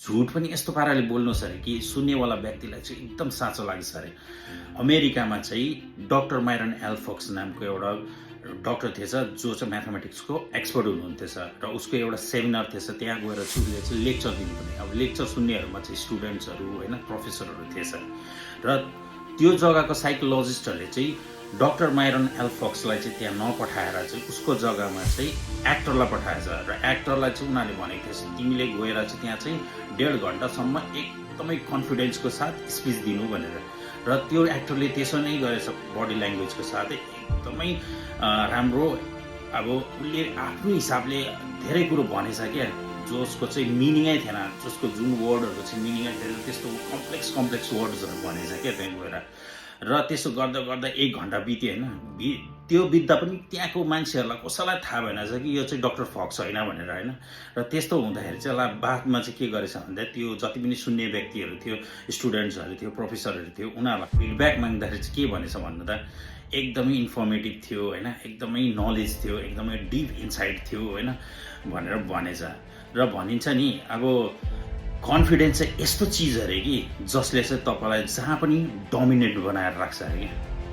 झुट पनि यस्तो पाराले बोल्नुहोस् अरे कि सुन्नेवाला व्यक्तिलाई चाहिँ एकदम साँचो लाग्छ अरे। अमेरिकामा चाहिँ डक्टर माइरन एल फोक्स नामको एउटा डक्टर थिएछ जो चाहिँ म्याथमेटिक्सको एक्सपर्ट हुनुहुन्थेछ र उसको एउटा सेमिनार थिएछ। त्यहाँ गएर चाहिँ उसले चाहिँ लेक्चर दिनुपर्ने। अब लेक्चर सुन्नेहरूमा चाहिँ स्टुडेन्ट्सहरू होइन प्रोफेसरहरू थिएछ र त्यो जग्गाको साइकोलोजिस्टहरूले चाहिँ डक्टर माइरन एल फोक्सलाई चाहिँ त्यहाँ नपठाएर चाहिँ उसको जग्गामा चाहिँ एक्टरलाई पठाएछ र एक्टरलाई चाहिँ उनीहरूले भनेको थिएछ तिमीले गएर चाहिँ त्यहाँ चाहिँ 1.5 घन्टासम्म एकदमै कन्फिडेन्सको साथ स्पिच दिनु भनेर। र त्यो एक्टरले त्यसो नै गरेछ बडी ल्याङ्ग्वेजको साथै एकदमै राम्रो। अब उसले आफ्नो हिसाबले धेरै कुरो भनेछ क्या जसको चाहिँ मिनिङै थिएन, जसको जुन वर्डहरूको चाहिँ मिनिङै थिएन, त्यस्तो कम्प्लेक्स वर्ड्सहरू भनेछ क्या त्यहाँ गएर। र त्यसो गर्दा गर्दा 1 घन्टा बित्यो होइन। त्यो बित्दा पनि त्यहाँको मान्छेहरूलाई कसैलाई थाहा भएन छ कि यो चाहिँ डक्टर फक्स होइन भनेर होइन। र त्यस्तो हुँदाखेरि चाहिँ बादमा चाहिँ के गरेछ भन्दा त्यो जति पनि सुन्ने व्यक्तिहरू थियो, स्टुडेन्ट्सहरू थियो, प्रोफेसरहरू थियो, उनीहरूलाई फिडब्याक माग्दाखेरि चाहिँ के भनेछ भन्नु त एकदमै इन्फर्मेटिभ थियो होइन, एकदमै नलेज थियो, एकदमै डिप इन्साइट थियो होइन भनेर भनेछ। र भनिन्छ नि अब कन्फिडेन्स चाहिँ यस्तो चिज अरे कि जसले चाहिँ तपाईँलाई जहाँ पनि डोमिनेट बनाएर राख्छ अरे क्या।